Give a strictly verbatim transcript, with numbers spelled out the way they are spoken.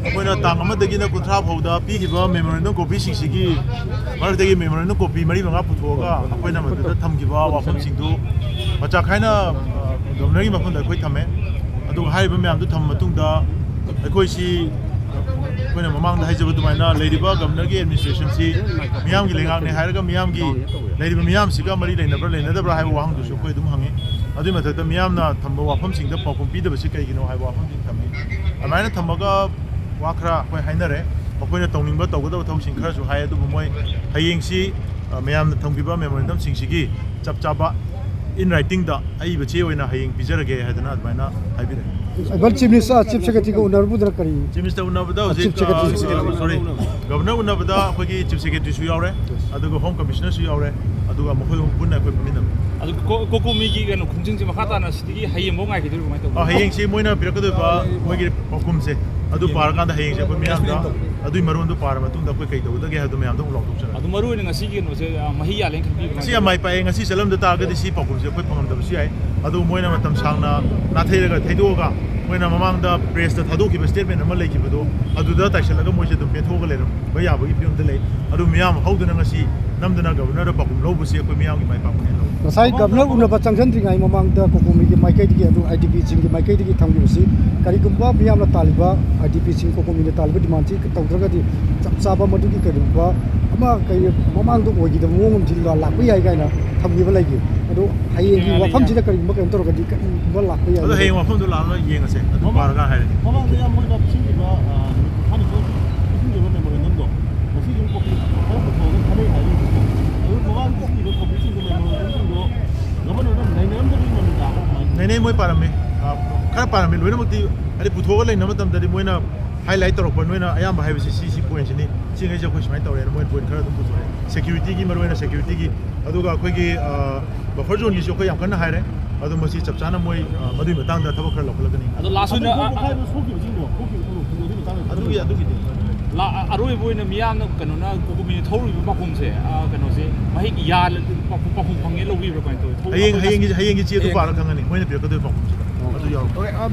ꯑꯩꯈꯣꯏꯅ ꯇꯥꯡ ꯑꯃꯗꯒꯤꯅ ꯀꯨꯟꯊ꯭ꯔꯥ ꯐꯥꯎꯗ ꯄꯤꯈꯤꯕ ꯃꯦꯃꯣꯔꯦꯟꯗꯝ ꯀꯣꯄꯤꯁꯤꯡꯁꯤꯒꯤ ꯃꯔꯛꯇꯒꯤ ꯃꯦꯃꯣꯔꯦꯟꯗꯝ ꯀꯣꯄꯤ ꯃꯔꯤ ꯃꯉꯥ ꯄꯨꯊꯣꯛꯑꯒ ꯑꯩꯈꯣꯏꯅ ꯃꯗꯨꯗ ꯊꯝꯈꯤꯕ ꯋꯥꯐꯝꯁꯤꯡꯗꯨ ꯃꯆꯥ ꯈꯥꯏꯅ, ꯑ, ꯒꯕꯔꯅꯔꯒꯤ ꯃꯐꯝꯗ ꯑꯩꯈꯣꯏ ꯊꯝꯃꯦ꯫ ꯑꯗꯨꯒ ꯍꯥꯏꯔꯤꯕ ꯃꯌꯥꯝꯗꯨ ꯊꯝꯃ ꯃꯇꯨꯡꯗ ꯑꯩꯈꯣꯏꯁꯤ, ꯑꯩꯈꯣꯏꯅ ꯃꯃꯥꯡꯗ ꯍꯥꯏꯖꯕ ꯑꯗꯨꯃꯥꯏꯅ, ꯂꯩꯔꯤꯕ ꯒꯕꯔꯅꯔꯒꯤ ꯑꯦꯗꯃꯤꯅꯤꯁꯇ꯭ꯔꯦꯁꯟꯁꯤ ꯃꯤꯌꯥꯝꯒꯤ ꯂꯩꯉꯥꯛꯅꯤ ꯍꯥꯏꯔꯒ ꯃꯤꯌꯥꯝꯒꯤ, ꯂꯩꯔꯤꯕ ꯃꯤꯌꯥꯝꯁꯤꯒ ꯃꯔꯤ ꯂꯩꯅꯕ꯭ꯔꯥ ꯂꯩꯅꯗꯕ꯭ꯔꯥ ꯍꯥꯏꯕ ꯋꯥꯍꯪꯗꯨꯁꯨ ꯑꯩꯈꯣꯏ ꯑꯗꯨꯝ ꯍꯪꯉꯤ꯫ ꯑꯗꯨꯒꯤ ꯃꯊꯛꯇ ꯃꯤꯌꯥꯝꯅ ꯊꯝꯕ ꯋꯥꯐꯝꯁꯤꯡꯗ ꯄꯥꯎꯈꯨꯝ ꯄꯤꯗꯕꯁꯤ ꯀꯩꯒꯤꯅꯣ ꯍꯥꯏꯕ ꯋꯥꯐꯝꯁꯤꯡ ꯊꯝꯃꯤ꯫ ꯑꯗꯨꯃꯥꯏꯅ ꯊꯝꯃꯒ ꯋꯥ ꯈꯔ ꯑꯩꯈꯣꯏ ꯍꯥꯏꯅꯔꯦ꯫ ꯃꯈꯣꯏꯅ ꯇꯧꯅꯤꯡꯕ ꯇꯧꯒꯗꯕ ꯊꯕꯛꯁꯤꯡ ꯈꯔꯁꯨ ꯍꯥꯏ, ꯑꯗꯨꯕꯨ ꯃꯣꯏ ꯍꯌꯦꯡꯁꯤ, ꯑ, ꯃꯌꯥꯝꯅ ꯊꯝꯈꯤꯕ ꯃꯦꯃꯣꯔꯦꯟꯗꯝꯁꯤꯡꯁꯤꯒꯤ ꯆꯞ ꯆꯥꯕ in writingꯗ ꯑꯏꯕ ꯆꯦ ꯑꯣꯏꯅ ꯍꯌꯦꯡ ꯄꯤꯖꯔꯒꯦ ꯍꯥꯏꯗꯅ ꯑꯗꯨꯃꯥꯏꯅ ꯍꯥꯏꯕꯤꯔꯛꯑꯦ꯫ ꯏꯕꯜ ꯆꯤꯐ ꯃꯤꯅꯤꯁꯇꯔ, ꯆꯤꯐ ꯁꯦꯀ꯭ꯔꯦꯇꯔꯤꯒ ꯎꯅꯔꯨꯕꯗꯨꯅ ꯀꯔꯤ? ꯆꯤꯐ ꯃꯤꯅꯤꯁꯇꯔ ꯎꯅꯕꯗ ꯍꯧꯖꯤꯛ, ꯆꯤꯐ ꯁꯦꯀ꯭ꯔꯦꯇꯔꯤ꯫ ꯑ, ꯁꯣꯔꯤ, ꯒꯕꯔꯅꯔ ꯎꯅꯕꯗ ꯑꯩꯈꯣꯏꯒꯤ ꯆꯤꯐ ꯁꯦꯀ꯭ꯔꯦꯇꯔꯤꯁꯨ ꯌꯥꯎꯔꯦ, ꯑꯗꯨꯒ ꯍꯣꯝ ꯀꯃꯤꯁꯅꯔꯁꯨ ꯌꯥꯎꯔꯦ, ꯑꯗꯨꯒ ꯃꯈꯣꯏ ꯑꯍꯨꯝ ꯄꯨꯟꯅ ꯑꯩꯈꯣꯏ ꯐꯝꯃꯤꯟꯅꯕꯅꯤ꯫ ꯑꯗꯨ ꯀꯣ-, ꯀꯣꯀꯣꯃꯤꯒꯤ ꯀꯩꯅꯣ ꯈꯣꯡꯖꯪꯁꯦ ꯃꯈꯥ ꯇꯥꯅ ꯁꯤꯗꯒꯤ ꯍꯌꯦꯡꯐꯥꯎ ꯉꯥꯏꯈꯤꯗꯣꯏꯔꯣ, ꯀꯃꯥꯏꯅ ꯇꯧꯕꯅꯣ? ꯑ, ꯍꯌꯦꯡꯁꯤ ꯃꯣꯏꯅ ꯄꯤꯔꯛꯀꯗꯣꯏꯕ ꯃꯣꯏꯒꯤ ꯄꯥꯎꯈꯨꯝꯁꯦ ꯑꯗꯨ ꯄꯥꯔꯀꯥꯟꯗ ꯍꯌꯦꯡꯁꯦ ꯑꯩꯈꯣꯏ ꯃꯤꯌꯥꯝꯗ ꯑꯗꯨꯒꯤ ꯃꯔꯣꯟꯗꯣ ꯄꯥꯔ ꯃꯇꯨꯡꯗ ꯑꯩꯈꯣꯏ ꯀꯩ ꯇꯧꯒꯗꯒꯦ ꯍꯥꯏꯕꯗꯣ ꯃꯌꯥꯝꯗ ꯑꯃꯨꯛ ꯂꯥꯎꯊꯣꯛꯆꯔꯛꯑꯒꯦ꯫ ꯑꯗꯨ ꯃꯔꯨ ꯑꯣꯏꯅ ꯉꯁꯤꯒꯤ ꯀꯩꯅꯣꯁꯦ, ꯑ, ꯃꯍꯩ ꯌꯥꯜꯂꯦꯅ ꯈꯟꯕꯤꯕ꯭ꯔꯥ? ꯉꯁꯤ ꯌꯥꯝ ꯃꯥꯏ ꯄꯥꯛꯑꯦ꯫ ꯉꯁꯤ ꯆꯠꯂꯝꯗ ꯇꯥꯔꯒꯗꯤ ꯁꯤ ꯄꯥꯎꯈꯨꯝꯁꯦ ꯑꯩꯈꯣꯏ ꯐꯪꯉꯝꯗꯕꯁꯨ ꯌꯥꯏ꯫ ꯑꯗꯨ ꯃꯣꯏꯅ ꯃꯇꯝ ꯁꯥꯡꯅ ꯅꯥꯊꯩꯔꯒ ꯊꯩꯗꯣꯛꯑꯒ ꯃꯣꯏꯅ ꯃꯃꯥꯡꯗ ꯄ꯭ꯔꯦꯁꯇ ꯊꯥꯗꯣꯛꯈꯤꯕ ꯁ꯭ꯇꯦꯠꯃꯦꯟ ꯑꯃ ꯂꯩꯈꯤꯕꯗꯣ ꯑꯗꯨꯗ ꯇꯥꯏꯁꯜꯂꯒ ꯃꯣꯏꯁꯦ ꯑꯗꯨꯝ ꯄꯦꯟꯊꯣꯛꯑꯒ ꯂꯩꯔꯝꯕ ꯌꯥꯕꯒꯤ ꯐꯤꯕꯝꯗ ꯂꯩ꯫ ꯑꯗꯨ ꯃꯤꯌꯥꯝ ꯍꯧꯗꯨꯅ ꯉꯁꯤ ꯅꯝꯗꯅ ꯒꯕꯔꯅꯔꯗ ꯄꯥꯎꯈꯨꯝ ꯂꯧꯕꯁꯤ ꯑꯩꯈꯣꯏ ꯃꯤꯌꯥꯝꯒꯤ ꯃꯥꯏ ꯄꯥꯛꯄꯅꯦꯅ ꯂꯧꯏ꯫ ꯉꯁꯥꯏ ꯒꯕꯔꯅꯔ ꯎꯅꯕ ꯆꯪꯁꯤꯟꯗ꯭ꯔꯤꯉꯩ ꯃꯃꯥꯡꯗ ꯀꯣꯀꯣꯃꯤꯒꯤ ꯃꯥꯏꯀꯩꯗꯒꯤ, ꯑꯗꯨ ꯑꯥꯏ ꯗꯤ ꯄꯤꯁꯤꯡꯒꯤ ꯃꯥꯏꯀꯩꯗꯒꯤ ꯊꯝꯈꯤꯕꯁꯤ, ꯀꯔꯤꯒꯨꯝꯕ ꯃꯤꯌꯥꯝꯅ ꯇꯥꯜꯂꯤꯕ ꯑꯥꯏ ꯗꯤ ꯄꯤꯁꯤꯡ, ꯀꯣꯀꯣꯃꯤꯅ ꯇꯥꯜꯂꯤꯕ ꯗꯤꯃꯥꯟꯁꯤ ꯇꯧꯗ꯭ꯔꯒꯗꯤ ꯆꯞ ꯆꯥꯕ ꯃꯗꯨꯒꯤ ꯀꯔꯤꯒꯨꯝꯕ ꯑꯃ ꯀꯩ ꯃꯃꯥꯡꯗ ꯑꯣꯏꯈꯤꯗꯕ ꯃꯑꯣꯡ ꯑꯃꯗꯤ ꯂꯥꯛꯄ ꯌꯥꯏ ꯀꯥꯏꯅ ꯊꯝꯈꯤꯕ ꯂꯩꯈꯤ꯫ ꯑꯗꯣ ꯍꯌꯦꯡꯒꯤ ꯌꯥꯅꯤ, ꯋꯥꯐꯝꯁꯤꯗ ꯌꯥꯅꯤ꯫ ꯀꯔꯤꯒꯨꯝꯕ ꯀꯩꯅꯣ ꯇꯧꯔꯒꯗꯤ ꯀꯔꯤꯒꯨꯝꯕ ꯂꯥꯛꯄ ꯌꯥꯏ? ꯑꯗꯣ ꯍꯌꯦꯡ ꯋꯥꯐꯝꯗꯣ ꯂꯥꯛꯑꯒ ꯌꯦꯡꯉꯁꯦ, ꯑꯗꯨ ꯃꯃꯥꯡ-, ꯄꯥꯔꯒ ꯍꯥꯏꯔꯒꯦ꯫ ꯃꯃꯥꯡꯗ ꯌꯥꯝ ꯃꯣꯏꯅ ꯄꯤꯁꯤꯟꯈꯤꯕ, ꯑ, ꯅꯨꯃꯤꯠ ꯀꯨꯟꯊ꯭ꯔꯥꯅꯤꯊꯣꯏ ꯄꯤꯁꯤꯟꯈꯤꯕ ꯃꯦꯃꯣꯔꯦꯟꯗꯝꯗꯣ ꯉꯁꯤꯁꯨ ꯀꯣꯄꯤ ꯈꯔ ꯄꯨꯊꯣꯛꯑꯒ ꯊꯥꯅꯩ ꯍꯥꯏꯔꯤꯕꯀꯣ꯫ ꯑꯗꯨ ꯃꯃꯥꯡ ꯄꯤꯁꯤꯟꯈꯤꯕ ꯀꯣꯄꯤꯁꯤꯡꯗꯣ, ꯃꯦꯃꯣꯔꯦꯟꯗꯝꯁꯤꯡꯗꯣ ꯒꯚꯔꯅꯔꯅ ꯅꯩꯅꯔꯝꯗꯕꯒꯤ ꯃꯃꯤꯗ ꯍꯥꯏ ꯀꯃꯥꯏꯅ? ꯅꯩꯅꯩ, ꯃꯣꯏ ꯄꯥꯔꯝꯃꯤ꯫ ꯑ, ꯈꯔ ꯄꯥꯔꯝꯃꯤ꯫ ꯂꯣꯏꯅꯃꯛꯇꯤ, ꯍꯥꯏꯗꯤ, ꯄꯨꯊꯣꯛꯑꯒ ꯂꯩꯅꯕ ꯃꯇꯝꯗꯗꯤ ꯃꯣꯏꯅ ꯍꯥꯏꯂꯥꯏꯠ ꯇꯧꯔꯛꯄ, ꯅꯣꯏꯅ ꯑꯌꯥꯝꯕ ꯍꯥꯏꯕꯁꯤ ꯁꯤ, ꯁꯤ ꯄꯣꯏꯟꯁꯤꯅꯤ, ꯁꯤꯉꯩꯁꯦ ꯑꯩꯈꯣꯏ ꯁꯨꯃꯥꯏꯅ ꯇꯧꯔꯦꯅ ꯃꯣꯏ ꯄꯣꯏꯟ ꯈꯔ ꯑꯗꯨꯝ ꯄꯨꯊꯣꯛꯑꯦ꯫ ꯁꯦꯀ꯭ꯌꯨꯔꯤꯇꯤꯒꯤ, ꯃꯔꯨꯑꯣꯏꯅ ꯁꯦꯀ꯭ꯌꯨꯔꯤꯇꯤꯒꯤ, ꯑꯗꯨꯒ ꯑꯩꯈꯣꯏꯒꯤ, ꯑ, ꯕꯐꯔ ꯖꯣꯟꯒꯤꯁꯨ ꯑꯩꯈꯣꯏ ꯌꯥꯝ ꯀꯟꯅ ꯍꯥꯏꯔꯦ꯫ ꯑꯗꯣ ꯃꯁꯤ ꯆꯞ ꯆꯥꯅ ꯃꯣꯏ, ꯑ, ꯃꯗꯨꯒꯤ ꯃꯇꯥꯡꯗ ꯊꯕꯛ ꯈꯔ ꯂꯧꯈꯠꯂꯛꯀꯅꯤ꯫ ꯑꯗꯣ ꯂꯥꯁ ꯑꯣꯏꯅ, ꯑꯗꯨ ꯑ, ꯄꯣꯛꯈꯥꯏꯕ ꯁꯣꯛꯈꯤꯕꯁꯤꯡꯗꯣ, ꯁꯣꯛꯈꯤꯕ ꯊꯧꯗꯣꯛꯁꯤꯡꯗꯣ ꯑꯗꯨꯒꯤ ꯃꯇꯥꯡꯗ ꯑꯗꯨꯒꯤ, ꯑꯗꯨꯒꯤꯗꯤ ꯑꯗꯨ ꯑ-, ꯑꯔꯣꯏꯕ ꯑꯣꯏꯅ ꯃꯤꯌꯥꯝꯅ ꯀꯩꯅꯣꯅ ꯀꯣꯀꯣꯃꯤꯅ ꯊꯧꯔꯤꯕ ꯄꯥꯎꯈꯨꯝꯁꯦ, ꯑ, ꯀꯩꯅꯣꯁꯦ ꯃꯍꯤꯛ ꯌꯥꯜ-, ꯄꯥꯎꯈꯨꯝ, ꯄꯥꯎꯈꯨꯝ ꯐꯪꯉꯦ ꯂꯧꯕꯤꯕ꯭ꯔꯥ, ꯀꯃꯥꯏꯅ ꯇꯧꯋꯤ? ꯍꯌꯦꯡ, ꯑꯩꯈꯣꯏꯅ ꯍꯌꯦꯡꯒꯤ, ꯍꯌꯦꯡꯒꯤ ꯆꯦꯗꯨ ꯍꯌꯦꯡ ꯄꯥꯜꯂ ꯈꯪꯉꯅꯤ, ꯃꯣꯏꯅ ꯄꯤꯔꯛꯀꯗꯣꯏꯕ ꯄꯥꯎꯈꯨꯝꯁꯤꯗ꯫ ꯑꯣ꯫ ꯑꯗꯨ ꯌꯥꯎꯔꯣ꯫